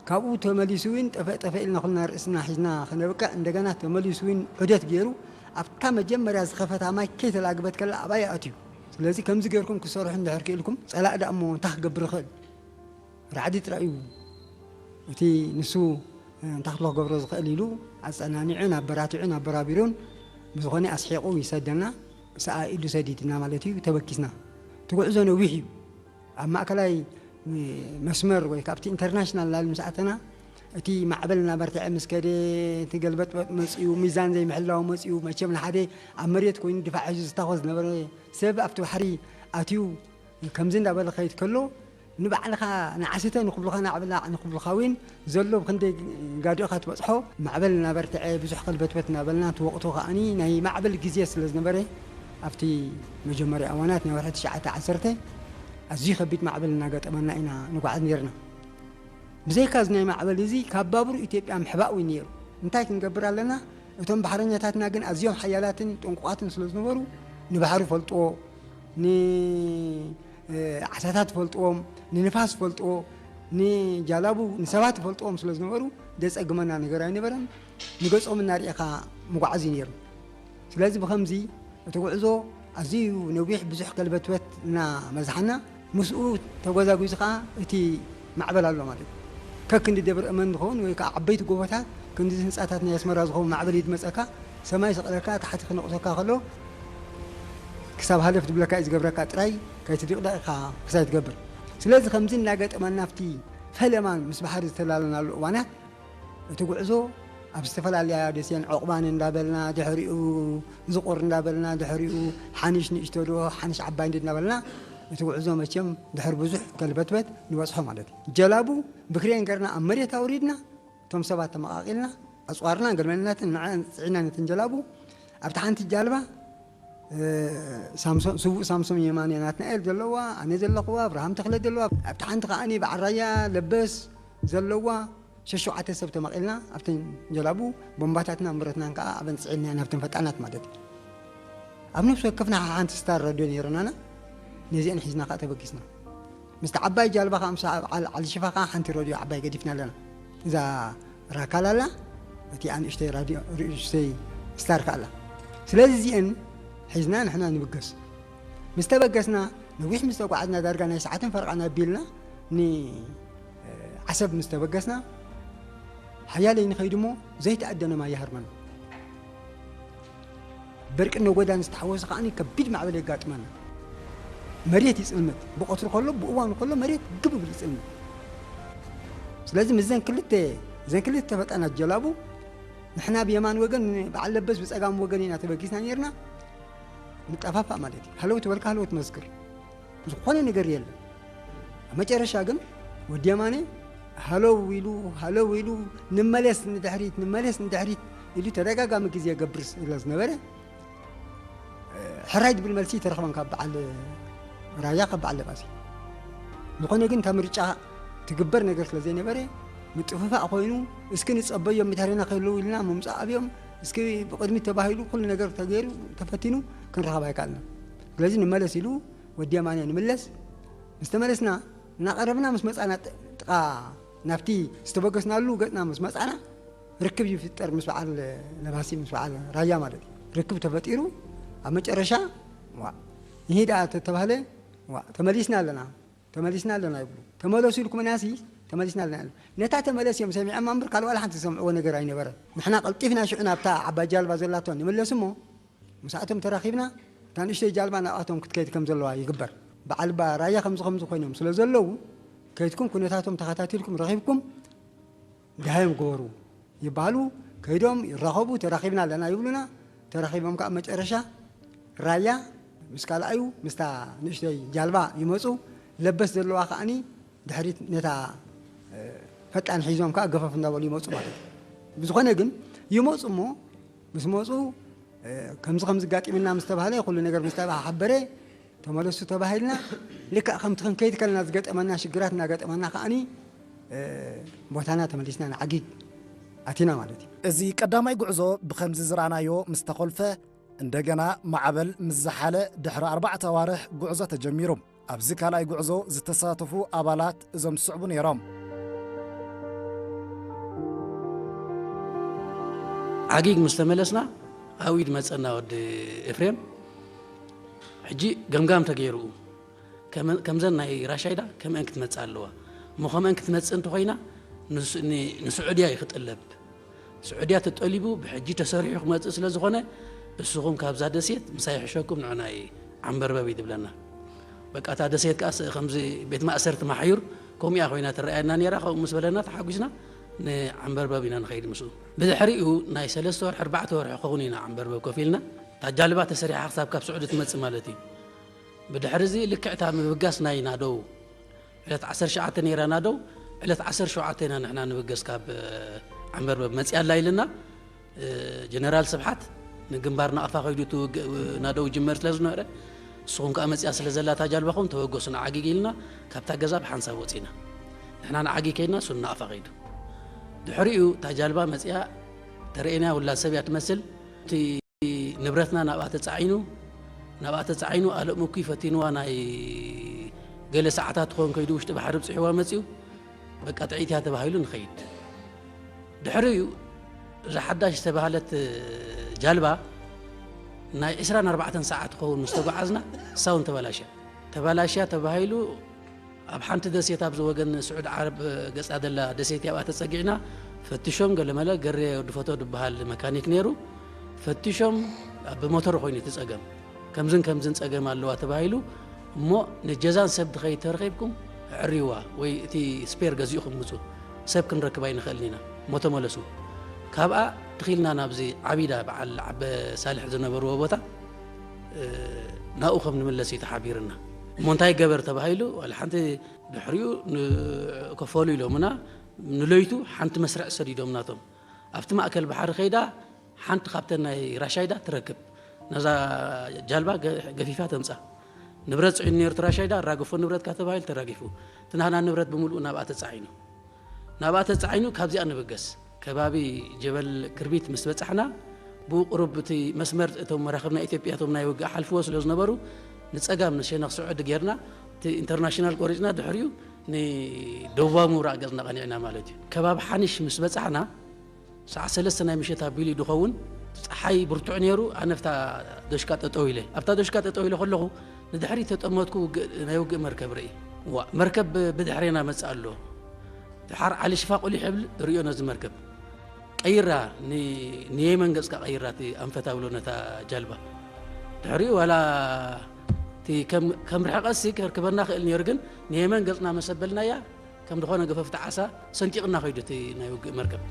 ካብኡ ተመሊሱ እውን ጠፈእ ጠፈእ ኢልና ኩልና ርእስና ሒዝና ከነብቅዕ እንደገና ተመሊሱ እውን ዑደት ገይሩ ኣብታ መጀመርያ ዝኸፈታ ማይ ከይተላግበት ከላ ኣብኣ ይኣትዩ። ስለዚ ከምዚ ገይርኩም ክሰርሑ እንድሕር ክኢልኩም ጸላእ ደኣ እሞ እንታይ ክገብር ይኽእል? ራዕዲ ጥራይ እዩ እቲ ንሱ እንታይ ክትሎ ክገብሮ ዝኽእል ኢሉ ኣጸናኒዑን ኣበራቲዑን ኣበራቢሩን ብዝኾነ ኣስሒቑ ይሰደና። ሰኣ ኢዱ ሰዲድና ማለት እዩ። ተበኪስና እቲ ጉዕዞ ነዊሕ እዩ። ኣብ ማእከላይ መስመር ወይ ካብቲ ኢንተርናሽናል ላል ምስ ኣተና እቲ ማዕበል እናበርትዐ ምስ ከደ እቲ ገልበጥበጥ መፅኡ ሚዛን ዘይምሕላው መፅኡ መቸም ንሓደ ኣብ መሬት ኮይኑ ድፋዕ ሒዙ ዝታኾ ዝነበረ ሰብ ኣብቲ ባሕሪ ኣትዩ ከምዚ እንዳበለ ኸይድ ከሎ ንባዕልኻ ንዓስተ ንክብሉኻ ናዕብላዕ ንክብሉኻ እውን ዘሎ ብክንደይ ጋድኦኻ ትበፅሖ ማዕበል እናበርትዐ ብዙሕ ከልበትበት እናበልና ትወቕቶ ከዓኒ ናይ ማዕበል ግዜ ስለ ዝነበረ ኣብቲ መጀመርያ እዋናት ናይ ወርሒ ትሽዓተ ዓሰርተ ኣዝዩ ከቢድ ማዕበል እናገጠመና ኢና ንጓዓዝ ነርና። ብዘይካ እዚ ናይ ማዕበል እዚ ካብ ባቡር ኢትዮጵያ ምሕባእ እውን ነይሩ። እንታይ ክንገብር ኣለና? እቶም ባሕረኛታትና ግን ኣዝዮም ሓያላትን ጥንቁቓትን ስለ ዝነበሩ ንባሕሪ ፈልጥዎ፣ ንዓሳታት ፈልጥዎም፣ ንንፋስ ፈልጥዎ፣ ንጃላቡ ንሰባት ፈልጥዎም ስለ ዝነበሩ ዘጸግመና ነገር ኣይነበረን። ንገጾም እናርኤኻ ምጓዓዝ እዩ ነይሩ። ስለዚ ብኸምዚ እቲ ጉዕዞ ኣዝዩ ነዊሕ ብዙሕ ከልበትበት እናበዝሓና ምስኡ ተጓዛጒዙ ከዓ እቲ ማዕበል ኣሎ ማለት እዩ። ከክንዲ ደብረ እመን ዝኸውን ወይ ከዓ ዓበይቲ ጎቦታት ክንዲ ህንፃታት ናይ ኣስመራ ዝኸውን ማዕበል ይድመፀካ ሰማይ ስቕለካ ታሕቲ ክነቑሰካ ከሎ ክሳብ ሃለፍ ዝብለካ እዩ ዝገብረካ ጥራይ ከይትድቕደቕ ኢኻ ክሳይ ትገብር። ስለዚ ከምዚ እናገጠመና ኣብቲ ፈለማ ምስ ባሕሪ ዝተላለናሉ እዋናት እቲ ጉዕዞ ኣብ ዝተፈላለያ ደሴን ዑቕባን እንዳበልና ድሕሪኡ ዝቑር እንዳበልና ድሕሪኡ ሓንሽ ንእሽቶ ዶ ሓንሽ ዓባይ እንዲ እናበልና እቲ ጉዕዞ መቸም ድሕሪ ብዙሕ ገልበትበት ንበፅሖ ማለት እዩ። ጀላቡ ብክሬን ገርና ኣብ መሬት ኣውሪድና እቶም ሰባት ተመቓቒልና ኣፅዋርና ገለመለናትን ንዐን ፅዒና ነተን ጀላቡ ኣብቲ ሓንቲ ጃልባ ሳምሶም ስዉእ ሳምሶም የማነ ናትናኤል ዘለዋ ኣነ ዘለኹዋ ኣብርሃም ተኽለ ዘለዋ ኣብቲ ሓንቲ ከዓኒ በዓል ራያ ለበስ ዘለዋ ሸሸዓተ ሰብ ተመቒልና ኣብተን ጀላቡ ቦምባታትና ምረትናን ከዓ ኣበን ፅዒልና ናብተን ፈጣናት ማለት እዩ። ኣብ ነፍሲ ወከፍና ሓንቲ ስታር ረድዮ ነይርናና። ነዚአን ሒዝና ከዓ ተበጊስና። ምስቲ ዓባይ ጃልባ ከዓ፣ ምስ ዓል-፣ ዓሊ ሽፋ ከዓ ሓንቲ ረድዮ ዓባይ ገዲፍና ኣለና። እዛ ራካል ኣላ፣ እቲ ኣንእሽተይ ራድዮ፣ ርእሽተይ ስታር ከዓ ኣላ። ስለዚ እዚአን ሒዝና ንሕና ንብገስ። ምስ ተበገስና፣ ነዊሕ ምስ ተጓዓዝና፣ ዳርጋ ናይ ሰዓትን ፈርቓን ኣቢልና ን-፣ ዓሰብ ምስ ተበገስና፣ ሓያለይ ንኸይድ እሞ ዘይተኣደነ ማይ ይሃርመና። በርቂ ነጎዳ ምስ ተሓወሰ ከዓኒ ከቢድ ማዕበል የጋጥመና። መሬት ይጽልምት። ብቐትሩ ከሎ፣ ብእዋኑ ከሎ መሬት ግብ ይብል ይጽልምት። ስለዚ ምስዘን ክልተ፣ እዘን ክልተ ፈጣናት ጀላቡ፣ ንሕና ብየማን ወገን፣ በዓል ለበስ ብጸጋም ወገን ኢና ተበጊስና ነይርና። ንጠፋፋእ ማለት እዩ። ሃለው ትበልካ ሃለው ትመስክር። ዝኾነ ነገር የለን። ኣብ መጨረሻ ግን ወዲ የማነ ሃለው ኢሉ፣ ሃለው ኢሉ፣ "ንመለስ ንድሕሪት፣ ንመለስ ንድሕሪት" ኢሉ ተደጋጋሚ ግዜ የገብር ስለ ዝነበረ፣ ሕራይ ዝብል መልሲ ተረኽበን ካብ በዓል ራያ፣ ካብ በዓል ለባሲ። ዝኾነ ግን እታ ምርጫ ትግበር ነገር ስለ ዘይነበረ፣ ምጥፍፋእ ኮይኑ፣ "እስኪ ንጸበዮም፣ ብድሕሬና ከለዉ" ኢልና ምምጻእ ኣብዮም፣ እስኪ ብቕድሚት ተባሂሉ ኩሉ ነገር ተገይሩ ተፈቲኑ ክንረኸብ ኣይከኣልናን። ስለዚ ንመለስ ኢሉ ወዲ የማነ ንምለስ። ምስ ተመለስና፣ እናቐረብና ምስ መጻና፣ ጥ-፣ ጥቓ ናብቲ ዝተበገስናሉ ገጽና ምስ መጻና፣ ርክብ ይፍጠር ምስ በዓል ለባሲ፣ ምስ በዓል ራያ ማለት እዩ። ርክብ ተፈጢሩ፣ ኣብ መጨረሻ፣ "ዋእ፣ ይሄ ደኣ" ተተባህለ፣ "ዋእ፣ ተመሊስና ኣለና፣ ተመሊስና ኣለና" ይብሉ። "ተመለሱ ኢልኩምናሲ፣ ተመሊስና ኣለና" ይብሉ። ነታ "ተመለስ" እዮም ሰሚዖም እምበር፣ ካልእ ዋላ ሓንቲ ዝሰምዕዎ ነገር ኣይነበረን። ንሕና ቀልጢፍና ሽዑ ናብታ ዓባይ ጃልባ ዘላቶ ንምለስ እሞ፣ ምስኣቶም ተራኺብና፣ እታ ንእሽተይ ጃልባ ናብኣቶም ክትከይድ ከም ዘለዋ ይግበር። በዓል ባ ራያ ከምዚ ከምዚ ኮይኖም ስለ ዘለዉ፣ ከይድኩም ኩነታቶም ተኸታቲልኩም ረኺብኩም፣ ደሃዮም ግበሩ ይበሃሉ። ከይዶም ይራኸቡ፣ "ተራኺብና ኣለና" ይብሉና። ተራኺቦም ከዓ መጨረሻ ራያ ምስ ካልኣዩ ምስታ ንእሽተይ ጃልባ ይመፁ። ለበስ ዘለዋ ከዓኒ ድሕሪት ነታ፣ እ፣ ፈጣን ሒዞም ከዓ ገፈፍ እንዳበሉ ይመፁ ማለት እዩ። ብዝኾነ ግን ይመፁ እሞ፣ ምስ መፁ፣ እ፣ ከምዚ ከምዚ ጋጢምና ምስ ተባህለ፣ ኩሉ ነገር ምስ ተባሓበረ፣ "ተመለሱ" ተባሂልና። ልክዕ ከምቲ ክንከይድ ከለና ዝገጠመና ሽግራት እናገጠመና ከዓኒ፣ እ፣ ቦታና ተመሊስና ንዓጊግ ኣቲና ማለት እዩ። እዚ ቀዳማይ ጉዕዞ ብኸምዚ ዝረኣናዮ ምስ ተኾልፈ፣ እንደገና ማዕበል ምስ ዝሓለ ድሕሪ ኣርባዕተ ኣዋርሕ ጉዕዞ ተጀሚሩ። ኣብዚ ካልኣይ ጉዕዞ ዝተሳተፉ ኣባላት እዞም ዝስዕቡ ነይሮም። ዓጊግ ምስ ተመለስና፣ ኣብ ኢድ መጸና ወዲ ኤፍሬም። ሕጂ ገምጋም ተገይሩ። ከመ-፣ ከምዘን ናይ ራሻይዳ ከምአን ክትመጽእ ኣለዋ። እሞ ከምአን ክትመጽእ እንተኾይና፣ ንስ-፣ ን-፣ ንስዑድያ እዩ ክጥለብ። ስዑድያ ተጠሊቡ ብሕጂ ተሰሪሑ ክመጽእ ስለ ዝኾነ፣ "እስኹም ካብዛ ደሴት ምሳይ ይሕሸኩም፣ ንዑ ናይ ዓምበርበብ" እዩ ዝብለና። በቃ፣ እታ ደሴት ከኣ ስ-፣ ከምዚ ቤት ማእሰርቲ ማሕዩር ከምኡ እያ ኮይና ትረኣየና ነይራ። ከምኡ ምስ በለና ተሓጒስና ንዓምበርበብ ኢና ንኸይድ ምስኡ። ብድሕሪኡ ናይ ሰለስተ ወርሒ፣ ኣርባዕተ ወርሒ ክኸውን ኢና ዓምበርበብ ኮፍ ኢልና። እታ ጃልባ ተሰሪሓ ክሳብ ካብ ስዑዲ ትመጽእ ማለት እዩ። ብድሕሪ እዚ ልክዕ እታ ምብጋስ ናይ ናደው ዕለት ዓሰርተ ትሽዓተ ነይራ ናደው፣ ዕለት ዓሰርተ ሸውዓተ ኢና ንሕና ንብገስ ካብ፣ እ፣ ዓምበርበብ መጺኣ ኣላ ኢልና። እ፣ ጀነራል ስብሓት ንግንባር ናቕፋ ከይዱ እቲ ውግ-፣ ናደው ይጅመር ስለ ዝነበረ፣ "ንስኹም ከኣ መጺኣ ስለ ዘላ እታ ጃልባኹም ተበገሱ ንዓጊግ" ኢልና ካብታ ገዛ ብሓንሳብ ወጺና። ንሕና ንዓጊግ ከይድና፣ እሱ ንናቕፋ ከይዱ። ድሕሪኡ እታ ጃልባ መጺኣ ተርእየና፣ ውላድ ሰብ እያ ትመስል። እቲ ንብረትና ናብኣ ተጻዒኑ፣ ናብኣ ተጻዒኑ፣ ኣለምኩይ ፈቲንዋ፣ ናይ ገለ ሰዓታት ትኸውን ከይዱ ውሽጢ ባሕሪ ብጽሕዋ መጺኡ፣ በቃ ጥዕይቲ እያ ተባሂሉ ንኸይድ። ድሕሪኡ እዛ ሓዳሽ ዝተባህለት ጃልባ ናይ ዕስራን ኣርባዕተን ሰዓት ትኸውን ምስ ተጓዓዝና፣ እሳ እውን ተበላሽያ። ተበላሽያ ተባሂሉ ኣብ ሓንቲ ደሴት ኣብዚ ወገን ስዑድ ዓረብ ገጻ ዘላ ደሴት እያ፣ ኣብኣ ተጸጊዕና ፈትሾም፣ ገለመለ ገሬ ወዲ ፈቶ ዝበሃል መካኒክ ነይሩ። ፈትሾም፣ ኣብ ብሞተር ኮይኑ እቲ ጸገም፣ ከምዝን ከምዝን ጸገም ኣለዋ ተባሂሉ፣ እሞ ንጀዛን ሰብ ድኸይ ተረኺብኩም ዕርይዋ ወይ እቲ ስፔር ገዚእኹም ምጹ፣ ሰብ ክንረክብ ኣይንኽእልን ኢና፣ እሞ ተመለሱ። ካብኣ ድኺልና ናብዚ ዓቢዳ በዓል ዓበ ሳልሕ ዝነበርዎ ቦታ፣ እ፣ ናብኡ ከም ንምለስ እዩ ተሓቢርና። እሞ እንታይ ገበር ተባሂሉ፣ ዋላ ሓንቲ ድሕሪኡ ን-፣ ከፈሉ ኢሎምና፣ ንለይቱ ሓንቲ መስርዕ ሰዲዶም ናቶም። ኣብቲ ማእከል ባሕሪ ከይዳ ሓንቲ ካብተን ናይ ራሻይዳ ትረክብ። ነዛ ጃልባ ገ-፣ ገፊፋ ተምጻ። ንብረት ጽዒኑ ነይሩ እቲ ራሻይዳ፣ ኣራግፎ ንብረትካ ተባሂሉ ተራጊፉ። እቲ ናህና ንብረት ብምሉኡ ናብኣ ተጻዒኑ። ናብኣ ተጻዒኑ ካብዚኣ ንብገስ። ከባቢ ጀበል ክርቢት ምስ በጻሕና፣ ብኡ ቁሩብ እቲ መስመር እቶም መራኽብ ናይ ኢትዮጵያ እቶም ናይ ውግእ ሓልፍዎ ስለ ዝነበሩ ንጸጋም ንሸነኽ ስዑዲ ጌርና እቲ ኢንተርናሽናል ቆሪጽና ድሕሪኡ ንደቡባዊ ምብራቕ ገጽና ቀኒዕና ማለት እዩ። ከባቢ ሓኒሽ ምስ በጻሕና ሰዓት ሰለስተ ናይ ምሸት ኣቢሉ እዩ ድኸውን። ጸሓይ ብርቱዕ ነይሩ። ኣነ ኣብታ ዶሽካ ጠጠው ኢለ ኣብታ ዶሽካ ጠጠው ኢለ ከለኹ ንድሕሪት ተጠመትኩ። ውግእ ናይ ውግእ መርከብ ርኢ። ዋ መርከብ ብድሕሬና መጽእ ኣሎ። ድሓር ዓሊ ሽፋ ቁሊሕ ይብል ርእዮ ነዚ መርከብ ቀይራ ንየመን ገጽካ ቀይራ እቲ ኣንፈት ኣብሎ ነታ ጃልባ ድሕሪኡ ዋላ እቲ ከም ርሕቀት ሲ ከርክበና ክእል ነይሩ ግን ንየመን ገጽና መሰበልናያ ከም ዝኾነ ገፈፍቲ ዓሳ ሰንጢቕና ከይዱ እቲ ናይ ውግእ መርከብ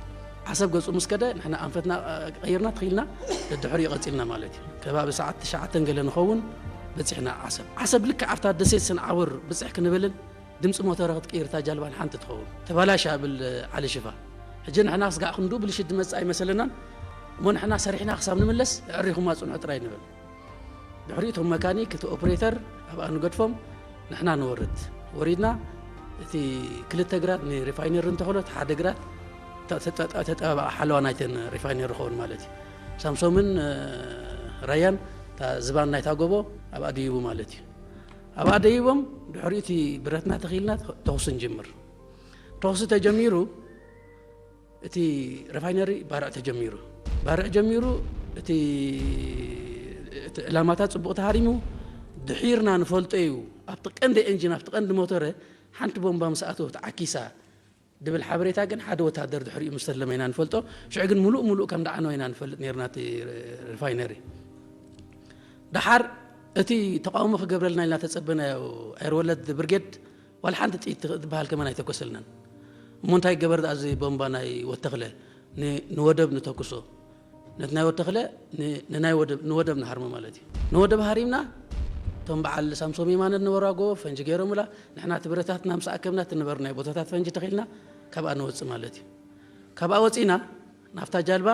ዓሰብ ገጹ ምስ ከደ ንሕና ኣንፈትና ቀይርና ትኽኢልና ደድሕሪኡ ቀጺልና ማለት እዩ። ከባቢ ሰዓት ትሽዓተ ገለ ንኸውን በጺሕና ዓሰብ ዓሰብ ልክዕ ኣብታ ደሴት ሰንዓውር ብጽሕ ክንብልን ድምፂ ሞተራ ክትቅይር እታ ጃልባ ንሓንቲ ትኸውን ተባላሽ ብል ዓሊ ሽፋ። ሕጂ ንሕና ስጋዕ ክንዱ ብልሽት ዝመፅእ ኣይመሰለናን እሞ ንሕና ሰሪሕና ክሳብ ንምለስ ኣዕሪኹማ ፅንሑ ጥራይ ንብል። ድሕሪኡ እቶም መካኒክ እቲ ኦፕሬተር ኣብኣ ንገድፎም ንሕና ንወርድ። ወሪድና እቲ ክልተ ግራት ንሪፋይነሪ እንተኽእሎ እቲ ሓደ ግራት ተጠባባቂ ሓለዋ ናይተን ሪፋይነሪ ክኸውን ማለት እዩ። ሳምሶምን ራያን ዝባን ናይታ ጎቦ ኣብኣ ድይቡ ማለት እዩ። ኣብኣ ደይቦም ድሕሪኡ እቲ ብረትና ተኺልና ተኹሲ ንጅምር። ተኹሲ ተጀሚሩ እቲ ሪፋይነሪ ባርዕ ተጀሚሩ። ባርዕ ጀሚሩ እቲ ዕላማታት ፅቡቕ ተሃሪሙ ድሒርና ንፈልጦ እዩ። ኣብቲ ቀንዲ ኤንጂን ኣብቲ ቀንዲ ሞተረ ሓንቲ ቦምባ ምስ ኣተወት ዓኪሳ ድብል ሓበሬታ ግን ሓደ ወታደር ድሕሪኡ ምስ ተለመ ኢና ንፈልጦ። ሽዑ ግን ሙሉእ ሙሉእ ከም ደዓነወ ኢና ንፈልጥ ነርና እቲ ሪፋይነሪ። ደሓር እቲ ተቃውሞ ክገብረልና ኢልና ተጸበናዮ ኣይርወለድ ብርጌድ ዋላ ሓንቲ ጥይት ትበሃል ከመን ኣይተኮሰልናን። እሞ እንታይ ገበር ደኣ እዚ ቦምባ ናይ ወተኽለ ንወደብ ንተኩሶ ነቲ ናይ ወተኽለ ንወደብ ንሃርሞ ማለት እዩ። ንወደብ ሃሪምና እቶም በዓል ሳምሶም የማነ ዝነበሩ ኣጎ ፈንጂ ገይሮምላ ንሕና እቲ ብረታትና ምስ ኣከብና እቲ ነበርናዮ ቦታታት ፈንጂ ተኺልና ካብኣ ንወፅእ ማለት እዩ። ካብኣ ወፂና ናብታ ጃልባ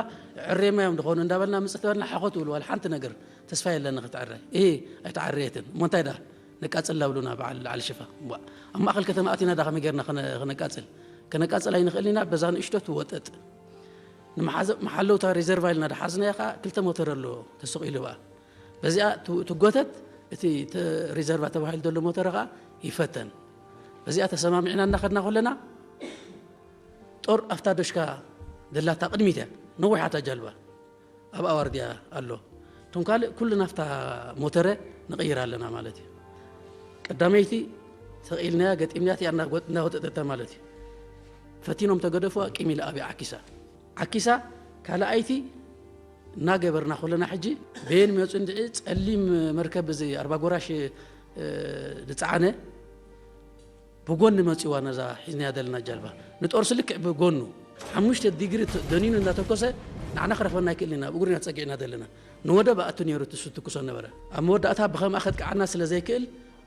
ዕሬማ እዮም ዝኾኑ እንዳበልና ምፅእ ተበልና ሓኾት ውልዋል ሓንቲ ነገር ተስፋ የለን ክትዕረ። እሂ ኣይተዓረየትን እሞ እንታይ ዳ ነቃፅል ላብሉና በዓል ዓሊ ሽፋ። ኣብ ማእኸል ከተማ ኣቲና ዳ ከመይ ጌርና ክነቃፅል? ከነቃፅል ኣይንኽእል ኢና። በዛ ንእሽቶ ትወጠጥ ንመሓለውታ ሪዘርቫ ኢልና ደሓዝናዮ ከዓ ክልተ ሞተር ኣሎ ተሰቒሉ ብኣ በዚኣ ትጎተት እቲ ሪዘርቫ ተባሂሉ ዘሎ ሞተር ከዓ ይፈተን። በዚኣ ተሰማሚዕና እናኸድና ከለና ጦር ኣብታ ዶሽካ ደላታ ቅድሚት እያ ነዊሓታ ጃልባ ኣብኣ ዋርድያ ኣሎ። እቶም ካልእ ኩሉ ናፍታ ሞተረ ንቕይር ኣለና ማለት እዩ። ቀዳመይቲ ተቕኢልናያ ገጢምናያ እቲኣ እናወጠጠታ ማለት እዩ። ፈቲኖም ተገደፉዋ ቂም ኢላ ኣብያ ዓኪሳ ዓኪሳ ካልኣይቲ እናገበርና ከለና ሕጂ በየን መፁ እንድዒ ፀሊም መርከብ እዚ ኣርባ ጎራሽ ዝፀዓነ ብጎኒ መፂዋ ነዛ ሒዝናያ ዘለና ጃልባ ንጦር ስልክዕ ብጎኑ ሓሙሽተ ዲግሪ ደኒኑ እንዳተኮሰ ንዓና ክረኽበና ኣይክእልን ኢና ብእግሩ ኢና ተፀጊዕና ዘለና ንወደብ ኣእቱ ነይሩ ትሱ ትኩሶ ነበረ ኣብ መወዳእታ ብኸምኣ ከጥቅዓና ስለ ዘይክእል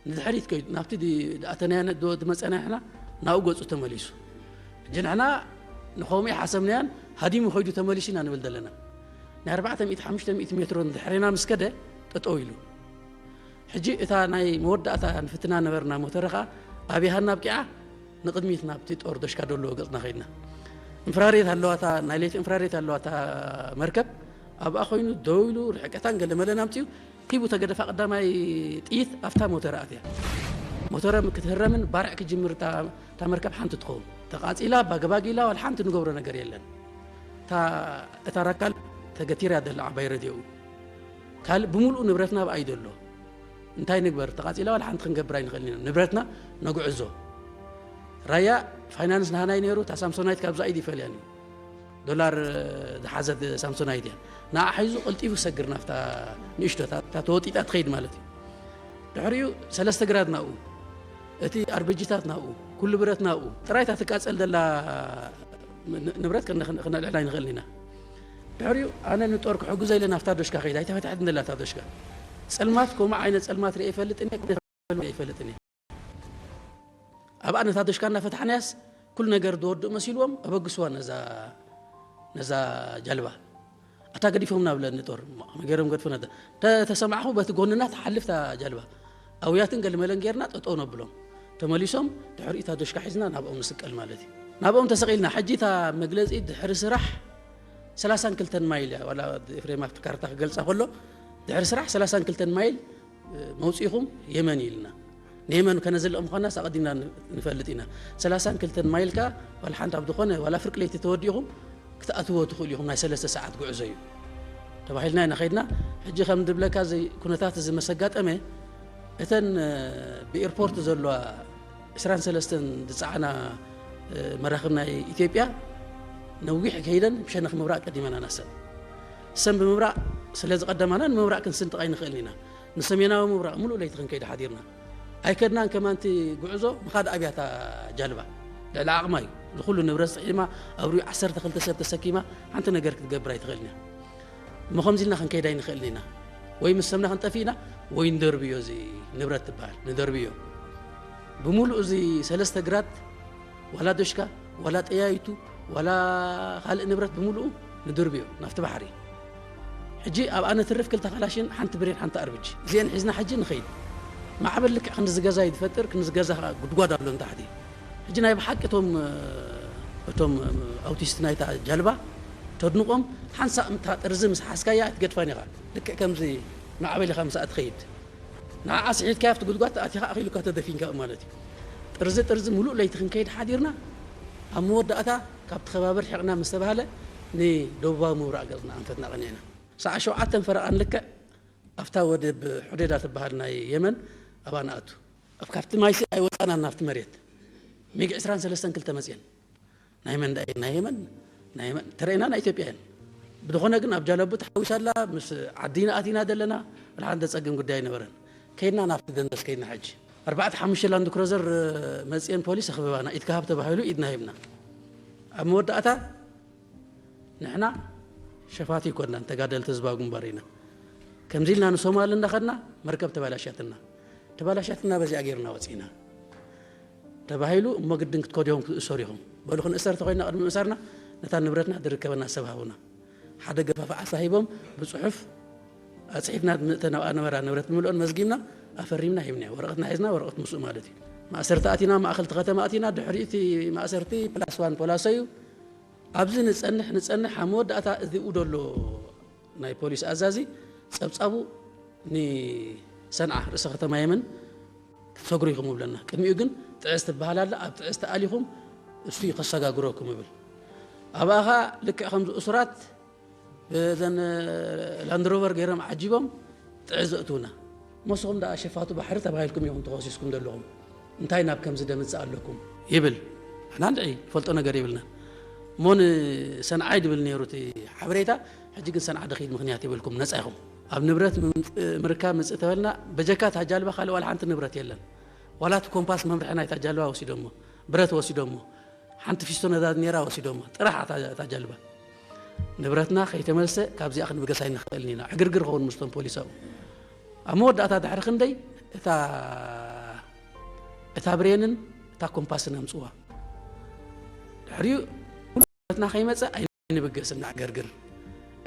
ንድሕሪት ከይዱ ናብቲ ኣተናያ ዝመፀና ንሕና ናብኡ ገፁ ተመሊሱ ሕጂ ንሕና ንኸምኡ ሓሰብናያን ሃዲሙ ከይዱ ተመሊሱ ኢና ንብል ዘለና ናይ ኣርባዕተ ሚእቲ ሓሙሽተ ሚእቲ ሜትሮ ንድሕሬና ምስ ከደ ጠጠው ኢሉ ሕጂ እታ ናይ መወዳእታ ንፍትና ነበርና ሞተረ ኸኣ ኣብያሃና ኣብቂዓ ንቕድሚት ናብቲ ጦር ደሽካ ደለዎ ገጽና ኸይድና። እንፍራሬት ኣለዋታ ናይ ለይቲ እንፍራሬት ኣለዋታ መርከብ ኣብኣ ኮይኑ ደው ኢሉ ርሕቀታን ገለ መለን ኣምጺኡ ሂቡ ተገደፋ ቀዳማይ ጥይት ኣብታ ሞተረ ኣትያ። ሞተረ ክትህረምን ባርዕ ክጅምር እታ መርከብ ሓንቲ ትኸውን ተቓጺላ ባግባጊላ ዋላ ሓንቲ ንገብሮ ነገር የለን። እታ ራካል ተገቲራ ደላ ዓባይ ረድዮኡ ካልእ ብምሉኡ ንብረትና ኣብኣ እዩ ዘሎ። እንታይ ንግበር ተቓጺላ ዋላ ሓንቲ ክንገብር ኣይንኽእልን ኢና ንብረትና ነጉዕዞ። ራያ ፋይናንስ ናህናይ ነይሩ እታ ሳምሶናይት ካብዛ ኢድ ይፈልያን እዩ። ዶላር ዝሓዘት ሳምሶናይት እያ። ንዓ ሒዙ ቀልጢፉ ሰግር ናፍታ ንእሽቶ እታ ተወጢጣ ትኸይድ ማለት እዩ። ድሕሪኡ ሰለስተ ግራት ናብኡ እቲ ኣርበጂታት ናብኡ ኩሉ ብረት ናብኡ ጥራይ እታ ትቃጸል ዘላ ንብረት ክነልዕል ኣይንኽእልን ኢና። ድሕሪኡ ኣነ ንጦር ክሕግዞ ኢለ ናብታ ዶሽካ ከይደ ኣይተፈትሐትን ዘላ እታ ዶሽካ። ጸልማት ከምኡ ዓይነት ጸልማት ርእየ ይፈልጥን እየ ክነ ይፈልጥን እየ። ኣብኣ ነታ ዶሽካ እናፈታሕናያስ ኩሉ ነገር ዝወድእ መሲልዎም ኣበግስዋ ነዛ ነዛ ጃልባ። ኣታ ገዲፎምና ብለኒ ጦር ከመይ ገይሮም ገድፉና ተሰማዕኹ በቲ ጎንና ትሓልፍ እታ ጃልባ። ኣውያትን ገልመለን ጌርና ጠጠው ነብሎም። ተመሊሶም ድሕሪኡ እታ ዶሽካ ሒዝና ናብኦም ንስቀል ማለት እዩ። ናብኦም ተሰቒልና ሕጂ እታ መግለጺ ድሕሪ ስራሕ ሰላሳን ክልተን ማይል እያ፣ ዋላ ኤፍሬም ኣብቲ ካርታ ክገልጻ ከሎ፣ ድሕሪ ስራሕ ሰላሳን ክልተን ማይል፣ እ፣ መውጽኢኹም የመን እዩ ኢልና። ንየመን ከነዝልቕ ምዃንናስ ኣቐዲምና ን-፣ ንፈልጥ ኢና። ሰላሳን ክልተን ማይል ከኣ ዋላ ሓንቲ ኣብ ዝኾነ፣ ዋላ ፍርቂ ለይቲ ተወዲእኹም ክትኣትዎ ትኽእሉ ኢኹም፣ ናይ ሰለስተ ሰዓት ጉዕዞ እዩ ተባሂልና ኢና ኸይድና። ሕጂ ከም ድብለካ እዚ ኩነታት እዚ መሰጋጠመ፣ እተን፣ እ፣ ብኤርፖርት ዘለዋ ዕስራን ሰለስተን ዝጸዓና፣ እ፣ መራኽብ ናይ ኢትዮጵያ ነዊሕ ከይደን ብሸነኽ ምብራቕ ቀዲመናና። ሰብ ሰም ብምብራቕ ስለ ዝቐደማና ንምብራቕ ክንስንጥቕ ኣይንኽእልን ኢና። ንሰሜናዊ ምብራቕ ምሉእ ለይቲ ክንከይድ ሓዲርና። ኣይከድናን ከማንቲ ጉዕዞ ምኻድ ኣብያታ ጃልባ ልዕሊ ዓቕማ እዩ። ንኹሉ ንብረት ጽዒማ ኣብ ሪኡ ዓሰርተ ክልተ ሰብ ተሰኪማ ሓንቲ ነገር ክትገብር ኣይትኽእልን እያ። እሞ ከምዚ ኢልና ክንከይድ ኣይንኽእልን ኢና። ወይ ምስ ሰምና ክንጠፍእ ኢና፣ ወይ ንደርብዮ፣ እዚ ንብረት ትበሃል፣ ንደርብዮ። ብምሉእ እዚ ሰለስተ ግራት፣ ዋላ ዶሽካ፣ ዋላ ጠያይቱ፣ ዋላ ካልእ ንብረት ብምሉኡ ንድርብዮ ናብቲ ባሕሪ። ሕጂ ኣብኣ ንትርፍ ክልተ ካላሽን ሓንቲ ብሬን ሓንቲ ኣርብጂ። እዚአን ሒዝና ሕጂ ንኸይድ። ማዕበል ልክዕ ክንዲ ዝገዛ እዩ ዝፈጥር፣ ክንዲ ዝገዛ ኸዓ ጉድጓድ ኣሎ ንታሕቲ። ሕጂ ናይ ብሓቂ እቶም፣ እቶም ኣውቲስት ናይታ ጃልባ ተድንቖም፣ ሓንሳእ እታ ጥርዚ ምስ ሓዝካያ ኣይትገድፋን ኢኻ። ልክዕ ከምዚ ማዕበል ኢኻ ምስኣ ትኸይድ። ንዓኣ ስሒትካያ ኣብቲ ጉድጓድ ኣቲኻ ኣኺሉካ ተደፊንካ ማለት እዩ። ጥርዚ ጥርዚ ምሉእ ለይቲ ክንከይድ ሓዲርና፣ ኣብ መወዳእታ ካብቲ ከባቢ ርሒቕና ምስ ተባህለ ንደቡባዊ ምብራቕ ገጽና ኣንፈትና ቀኒዕና። ሰዓት ሸውዓተን ፈረቓን ልክዕ ኣብታ ወደብ ሑዴዳ ትበሃል ናይ የመን ኣብኣ ንኣቱ። ኣብ ካብቲ ማይሲ ኣይወጻናን ናብቲ መሬት። ሚግ ዕስራን ሰለስተን ክልተ መጽየን። ናይ መን ደኣ ናይ የመን፣ ናይ የመን ተረኢና ናይ ኢትዮጵያ እየን። ብዝኾነ ግን ኣብ ጃለቡ ተሓዊሳ ኣላ፣ ምስ ዓዲና ኣቲና ዘለና፣ ወላ ሓንቲ ጸገም ጉዳይ ኣይነበረን። ከይድና ናብቲ ደንደስ ከይድና ሕጂ። ኣርባዕተ ሓሙሽተ ላንድ ክሩዘር መጽየን ፖሊስ ኣኽብባና፣ ኢድካ ሃብ ተባሂሉ ኢድና ሂብና። ኣብ መወዳእታ ንሕና ሸፋቱ ኣይኮናን፣ ተጋደልቲ ህዝባዊ ግንባር ኢና። ከምዚ ኢልና ንሶማል እንዳኸድና መርከብ ተባላሻትና። ተባላሻትና በዚኣ ጌርና ወጺእና ተባሂሉ፣ እሞ ግድን ክትከዱ ኢኹም ክትእሰሩ ኢኹም። በሉ ክንእሰር ተኾይንና ቅድሚ ምእሳርና ነታ ንብረትና ዝርከበና ሰብ ሃቡና። ሓደ ገፋፍ ዓሳ ሂቦም ብጽሑፍ ኣጽሒፍና እተን ኣብኣ ነበራ ንብረት ብምልኦን መዝጊብና ኣፈሪምና ሂብናዮ። ወረቐትና ሒዝና ወረቐት ምስኡ ማለት እዩ። ማእሰርቲ ኣቲና፣ ማእኸል እቲ ከተማ ኣቲና፣ ድሕሪ እቲ ማእሰርቲ ፕላስ ዋን ፖላሶ እዩ። ኣብዚ ንጸንሕ፣ ንጸንሕ፣ ኣብ መወዳእታ እዚኡ ደሎ ናይ ፖሊስ ኣዛዚ ጸብጻቡ ንሰንዓ ርእሰ ከተማ የመን ክትሰግሩ ኢኹም ይብለና። ቅድሚኡ ግን ጥዕስ ትበሃል ኣላ፣ ኣብ ጥዕስ ተኣሊኹም እሱ እዩ ከሰጋግረኩም ይብል። ኣብኣ ኸኣ ልክዕ ከምዚ እሱራት በዘን ላንድሮቨር ገይሮም ዓጂቦም ጥዕስ ዘእትውና። መስኹም ደኣ ሸፋቱ ባሕሪ ተባሂልኩም ኢኹም ተኸሲስኩም ዘለኹም። እንታይ ናብ ከምዚ ደምጽእ ኣለኩም? ይብል። ንሕና እንድዒ ንፈልጦ ነገር የብልናን። እሞ ንሰንዓ እዩ ድብል ነይሩ እቲ ሓበሬታ። ሕጂ ግን ሰንዓ ድኺድ ምኽንያት የብልኩም፣ ነጻ ኢኹም። ኣብ ንብረት ምምጽ-፣ ምርካብ ምጽእ ተበልና፣ በጀካ እታ ጃልባ ካልእ ዋላ ሓንቲ ንብረት የለን። ዋላ እቲ ኮምፓስ መምርሒ ናይታ ጃልባ ወሲዶሞ፣ ብረት ወሲዶሞ፣ ሓንቲ ፊስቶ ነዳዲ ነይራ ወሲዶሞ፣ ጥራሕ እታ፣ እታ ጃልባ። ንብረትና ከይተመልሰ ካብዚኣ ክንብገስ ኣይንኽእልን ኢና። ዕግርግር ኸውን ምስቶም ፖሊስ ኣብኡ። ኣብ መወዳእታ ድሕሪ ክንደይ እታ፣ እታ ብሬንን እታ ኮምፓስን ኣምጽዋ። ድሕሪኡ ንብረትና ከይመጸ ኣይንብገስን፣ ንዕገርግር።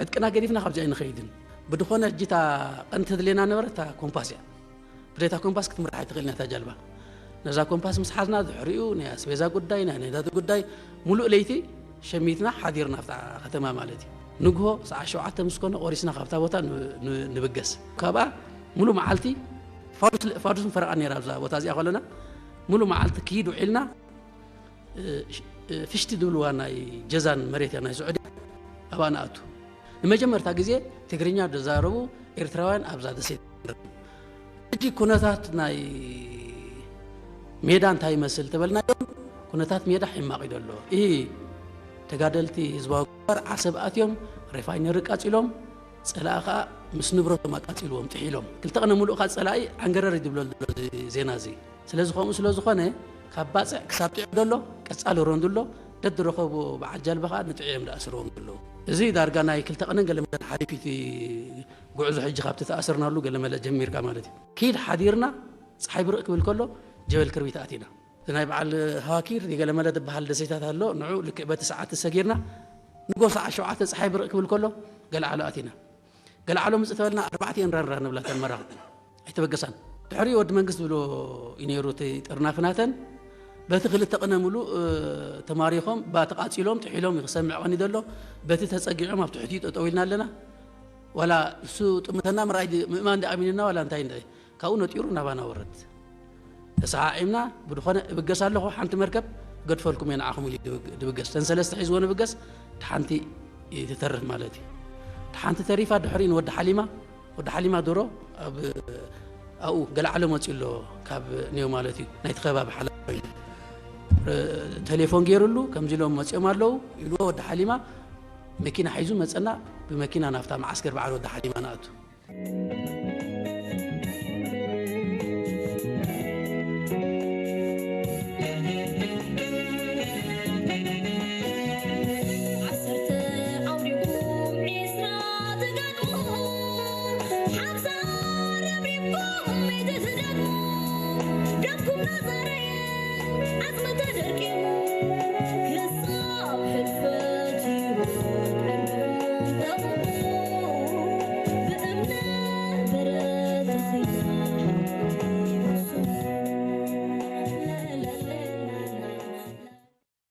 ዕጥቅና ገዲፍና ካብዚ ኣይንኸይድን። ብድኾነ ሕጂ እታ ቀንዲ ተድልየና ነበረት እታ ኮምፓስ እያ። ብዘይታ ኮምፓስ ክትምራሕ ኣይትኽእልን እያ እታ ጃልባ። ነዛ ኮምፓስ ምስ ሓዝና ድሕሪኡ ናይ ኣስቤዛ ጉዳይ፣ ናይ ነዳዲ ጉዳይ፣ ሙሉእ ለይቲ ሸሚትና ሓዲርና ኣብታ ከተማ ማለት እዩ። ንግሆ ሰዓት ሸውዓተ ምስ ኮነ ቆሪስና ካብታ ቦታ ን-፣ ን-፣ ንብገስ። ካብኣ ሙሉእ መዓልቲ ፋዱስ፣ ፋዱስን ፈረቓን ነይራ ኣብዛ ቦታ እዚኣ ከለና፣ ሙሉእ መዓልቲ ክይድ ውዒልና፣ እ፣ ሽ-፣ እ፣ ፍሽቲ ዝብልዋ ናይ ጀዛን መሬት እያ ናይ ስዑድያ፣ ኣብኣ ንኣቱ። ንመጀመርታ ግዜ ትግርኛ ዝዛረቡ ኤርትራውያን ኣብዛ ደሴት። ሕጂ ኩነታት ናይ ሜዳ እንታይ ይመስል ተበልናዮም፣ ኩነታት ሜዳ ሕማቕ እዩ ዘሎ። ኢ፣ ተጋደልቲ ህዝባዊ ግንባር ዓሰብ ኣትዮም፣ ሬፋይነሪ ቃጺሎም፣ ጸላኢ ከኣ ምስ ንብረቶም ኣቃጺልዎም፣ ጥሒሎም። ክልተ ቀነ ሙሉእ ከኣ ጸላኢ ዓንገረር እዩ ዝብለሉ ዘሎ እዚ ዜና እዚ። ስለዚ ከምኡ ስለ ዝኾነ፣ ካብ ባጽዕ ክሳብ ጥዑይ ዘሎ ቀጻሊ ሮንድ ኣሎ፣ ደድረኸብዎ በዓል ጃልባ ከኣ ንጥዑዮም ዝኣስርዎም ዘለዉ። እዚ ዳርጋ ናይ ክልተ ቀነን ገለ መለን ሓሊፉ እቲ ጉዕዞ ሕጂ ካብቲ ተኣሰርናሉ ገለ መለ ጀሚርካ ማለት እዩ። ኪድ ሓዲርና፣ ጸሓይ ብርቕ ክብል ከሎ ጀበል ክርቢት ኣቲና። እቲ ናይ በዓል ሃዋኪር፣ ገለ መለ ዝበሃል ደሴታት ኣሎ፣ ንዑ ልክዕ በቲ ሰዓት ተሰጊርና፣ ንጎ ሰዓት ሸውዓተ ጸሓይ ብርቕ ክብል ከሎ ገልዓሎ ኣቲና። ገልዓሎ ምጽእ ተበልና ኣርባዕቲኤን ራንራ ንብላ እተን መራኽብ። ኣይተበገሳን። ድሕሪኡ ወዲ መንግስት ዝብሎ እዩ ነይሩ እቲ ጥርናፊ ናተን። በቲ ክልተ ቅነ ሙሉእ ተማሪኾም ባ ተቓጺሎም ጥሒሎም ክሰምዕ ቀኒ ዘሎ በቲ ተጸጊዖም ኣብ ትሕቲኡ ጠጠው ኢልና ኣለና። ዋላ እሱ ጥምተና ምርኣይ ምእማን ዳኣሚንና ዋላ እንታይ እንደ ካብኡ ነጢሩ ናባና ወረድ። ተሰዓዒምና ብድኾነ እብገስ ኣለኹ ሓንቲ መርከብ ገድፈልኩም እየ ንዓኹም ኢሉ ድብገስ ተን ሰለስተ ሒዝዎ ንብገስ ሓንቲ ትተርፍ ማለት እዩ። ሓንቲ ተሪፋ ድሕሪኡ ንወዲ ሓሊማ ወዲ ሓሊማ ዶሮ ኣብ ኣብኡ ገለ ዓለ መፅኡ ኣሎ ካብ ኔው ማለት እዩ ናይቲ ከባቢ ሓላፊ ኮይኑ ተሌፎን ገይሩሉ ከምዚ ኢሎም መፅኦም ኣለዉ ኢልዎ ወዲ ሓሊማ መኪና ሒዙ መፀና። ብመኪና ናብታ መዓስከር በዓል ወዲ ሓሊማ ንኣቱ።